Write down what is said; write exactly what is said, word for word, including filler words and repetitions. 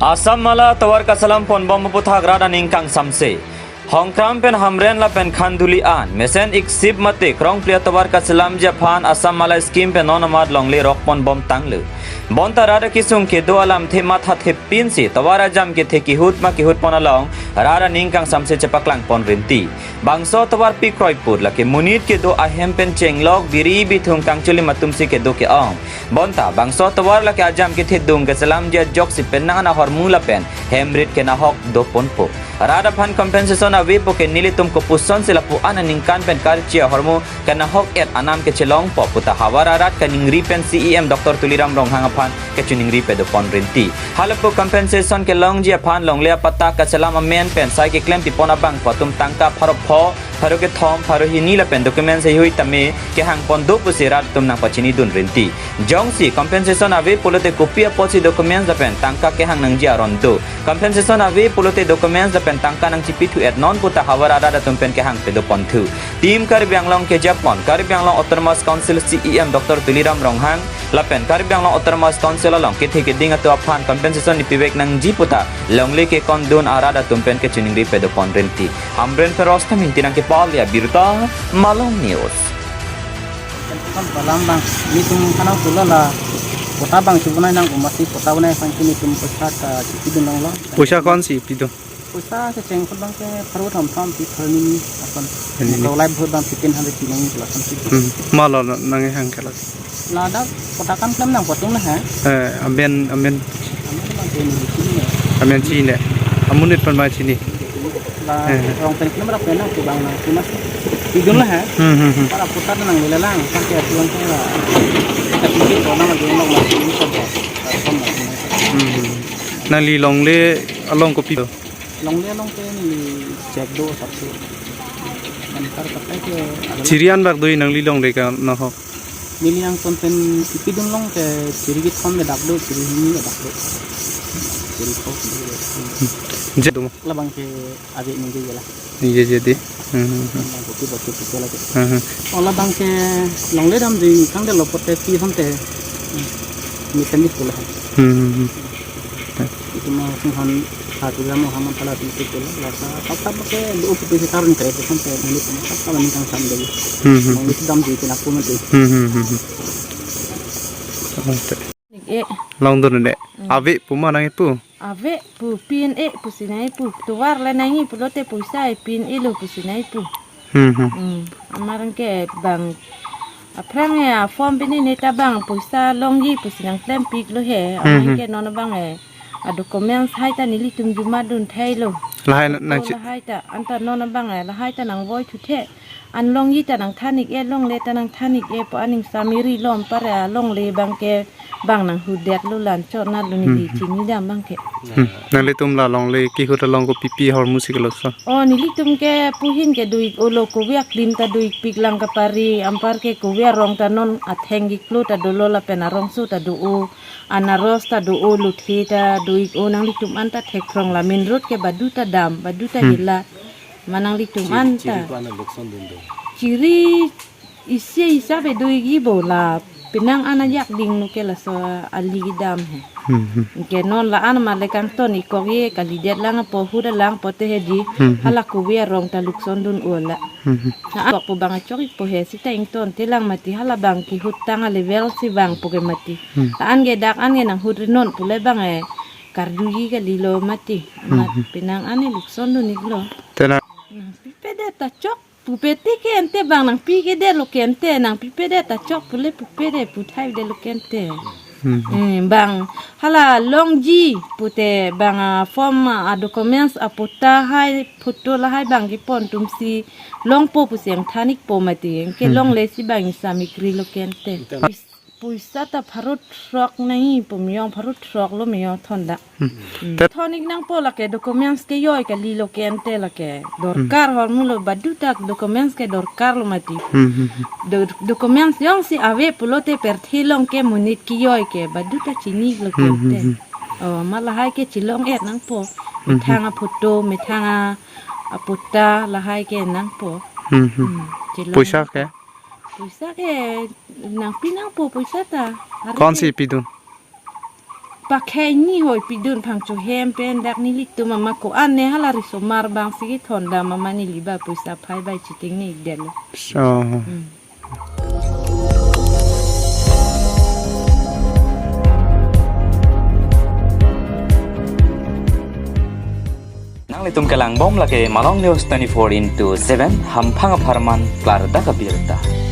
Assam Mala atovar kachelam ponbom aputhak rat aning kangsamse. Hongkram pen Hamren lapen Khanduli an mesen iksip mate krongpli atovar kachelamji aphan Assam Mala scheme pen non amat longle rok ponbom tanglo. Bonta rat akesung kedo alamthe mathathepinsi tovar ajam kethe kihut ma kihut pon along rat aning kangsamse chepaklang pon rinti. Bangso tovar pi kroiput lake monit kedo ahem pen chenglok biri bithung kangchulim atumsi kedo ke-ong. Bonta bangso tovar lake ajam kethedung kachelamji ajoksi penang an ahormu lapen hemrit kenahok do ponpo. Rat aphan compensation avepo ke nelitum kopusonsi lapu-an aningkan pen karchi ahormu kenahok et anam kechelongpo puta havar arat kaningri pen C E M Doctor Tuliram Ronghang aphan kachiningri pado pon rinti. Halapu compensation kelongji aphan longle apatta kachelam amen pen sai keklem pipon abangphu atum tangka pharo pho, pharo kethom, pharo hini lapen documents heihui tame kehang pon do pusi rat atum nangpachini dun rinti. Jongsi compensation ave pulote kopi apotsi documents lapen tangka kehang nangji aron do. Compensation ave pulote documents lapen tangka nangchipithu et non puta havar arat atum pen kehang pado ponthu. Team Karbi Anglong kejapon Karbi Anglong Autonomous Council C E M Doctor Tuliram Ronghang lapen Karbi Anglong Autonomous Council along kethe keding atum aphan compensation ipivek nangji puta longle kekondun arat atum pen kachiningri pado pon rinti. Hamren pen Rostam Ingti nangkepale abirta, Malong News. Kan balam bang, nelitum kanang pula la, patta bang chubunai nang umasi patta bunai sang nelitum paisa ta chipidun longlo. Poisa konsi pidun? Poisa kecheng phut bang ke pharo thom thom pi pharo hini ason. Hini. Kau live vote bang fifteen hundred pi nangji lason pi. Hmm. Malo na-, nanghang ke lake. Ladak patta kam klem nangpatum na ha. Eh, amen, amen. Amen bang ke neli chini na. Amen chini na. Amonit pen bang chini. La, eh, rong pen klem rak pen nang kubang nang kumas. Pidun la ha. Hmm, hmm, hmm. Para patta nangle lang, pakai atuan ke la. Tapi ke kona lagi nang lagi ini kan. Hmm, hmm. Nangli longle along kopi do? Longle along ke neli chek do sapsi. Antar patta ke agak. Chiri an bak do nangli longle kanahok? Neli angton pen ipidun long ke chiri kethom le dak do, chiri hini le dak do. Chiri kethom le dak do. Je do. Labang ke ave ningje jela. Ningje je de. Hmm, hmm, hmm. Boti boti pute lake. Hmm, hmm. Ola bang ke longle damji kangdelo pote pi honte. Mesen di pula. Hmm, hmm, hmm. Itum ma sing han satu jam mo haman pala pi pula. Lasa tap tap ke do pute se karun kre pute honte. Neli pun tap tap ni kang sam de. Hmm, hmm. Longle damji pun aku nanti. Hmm, hmm, hmm, hmm. Oke. Nik e. Longdun ne. Hmm. Ave pu ma nangji pu? Ave pu pin e pusi nangji pu. Tovar le nangji pulote poisa e pin e lo pusi nangji pu. Hmm, hmm. Hmm. Amarang ke bang aphrang e a form pini ne ta bang poisa longji pusi nangklempiklo he. Hmm, hmm. Amarang ke non bang e a documents hai ta nelitum juma dun thailo. Lahai na, nang photo chi- lahai ta anta non bang e lahai ta nangvoithuthe. An longji ta nangthan-ik e, longle ta nangthan-ik e pu aning samiri lom pare a longle bang ke bang nanghudetlo la anchot na lo neli, hmm, chini dam bang ke. Hmm. Nanglitum la longle kehut along kopipi ahormu si kelo so? O, nelitum ke puhin ke do-ik olo, kove aklim ta do-ikpik lang kapari, anpar ke kove arong ta non atheng kiklo ta dolo lapen arongso ta do-o, anaros ta do-o, lothe ta do-ik-o, nanglitum anta thekthrong la main road ke badu ta dam, badu ta, hmm, hila. Ma nanglitum anta. Chiri, chiri ko-an lukson dun do? Chiri isi isi ave do-ikji bo la penang an ajak dinglo ke laso ali kedam he. Hmm, hmm. Ke non la-an ma le kangton-ik kok ye kalidet lang apo huda lang pote he di. Hmm, hmm. Hala kove arong ta lukson dun-o la. Hmm, hmm. La-an kok pu bang achok-ikpo he sita ingtonte lang mati hala bang kehut tang a level si bang pu ke mati. Hmm. La-an ke dak an ke nanghut ri non pule bang e karduji kalilo mati. Mat, hmm, hmm, penang an e lukson dun-iklo. Tena. Nangpipedet ta chok pupe ti ke ente bang nangpiketlo ke ente nangpipedet ta chok pule pupedet puthaidetlo ke ente. Hmm. Eh, bang hala longji pute bang a form a documents a patta hai photo lahai bang kepon atumsi longpo pusi nangthan-ikpo mati. Ke, hmm, longle si bang isamikri lo ke ente. Ente. Poisa ta pharo throk nangji pu miyong pharo throk lo miyong thonda. Hmm. Hmm. Thon-ik nangpo lake documents kejoi kalilo ke ente lake. Dorkar, hmm, ahormu lo badu ta documents ke dorkar lo mati. Hmm, hmm, hmm. Do-, documents jongsi ave pulote pirthe along ke monit kejoi ke badu ta chini-iklo ke, hmm, hmm, ente. Hmm. O, ma lahai ke chelong-et nangpo. Hmm, hmm. Methang a photo, methang a, a patta lahai ke nangpo. Hmm, hmm. Hmm, chelong. Poisa ke? Poisa ke nangpi nangpo poisa ta. Hari konsi ke pidun? Pakhei ni hoi pidun phang chohem pen dak nelitum ama ko-an ne hala risomar bang si kethon dam ama neli ba poisa phai bai chiting ni del. So. Nanglitum kelangbom lake Malong News twenty-four into seven, hamphang apharman klardak abirta.